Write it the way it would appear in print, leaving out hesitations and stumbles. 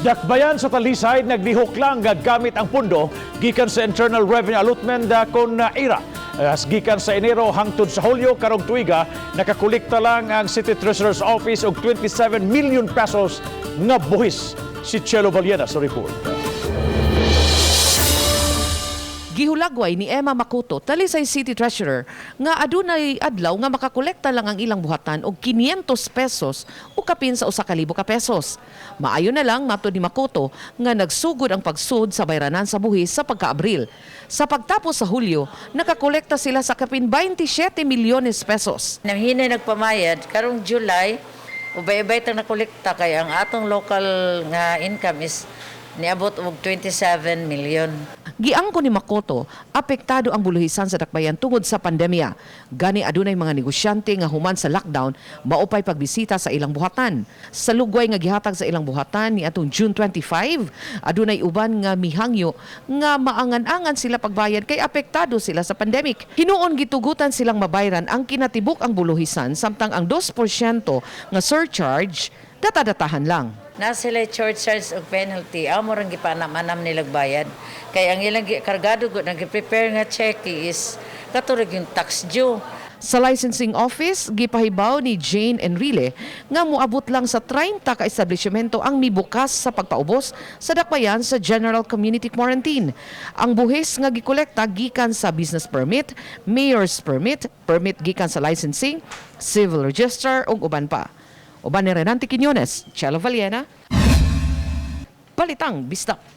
Dakbayan sa Talisay naglihok lang gamit ang pundo gikan sa Internal Revenue Allotment kon IRA. As gikan sa Enero hangtod sa Hulyo karong tuiga, nakakolekta lang ang City Treasurer's Office og 27 million pesos nga buhis. Si Chelo Vallena sa report. Gihulagway ni Emma Makuto, Talisay City Treasurer, nga adunay adlaw nga makakolekta lang ang ilang buhatan og 500 pesos o kapin sa 1,000 ka pesos. Maayo na lang, matod ni Makuto, nga nagsugod ang pagsud sa bayranan sa buhis sa pagka-Abril. Sa pagtapos sa Hulyo, nakakolekta sila sa kapin 27 milyones pesos. Nanghinay nagpamayad karong July, ubay-ubay tang nakolekta kay ang atong local nga income is niabot og 27 million. Giangko ni Makoto, apektado ang buluhisan sa dakbayan tungod sa pandemya. Gani adunay mga negosyante nga human sa lockdown maupay pagbisita sa ilang buhatan. Sa lugway nga gihatag sa ilang buhatan ni atong June 25, adunay uban nga mihangyo nga maangan-angan sila pagbayad kay apektado sila sa pandemic. Hinuon gitugutan silang mabayran ang kinatibuk ang buluhisan samtang ang 2% nga surcharge data-datahan lang. Na sila charge charge og penalty, amo rang gipanam-anam nilag bayad. Kay ang ilang kargado gud nang prepare nga check is kato yung tax due. Sa licensing office, gipahibaw ni Jane Enrile nga moabot lang sa 30 ka establishmento ang mibukas sa pagpaubos sa dakbayan sa General Community Quarantine. Ang buhis nga gikolekta gikan sa business permit, mayor's permit, permit gikan sa licensing, civil register ug uban pa. Uban ni Renante Quiñones, Chelo Vallena, Balitang Bisdak.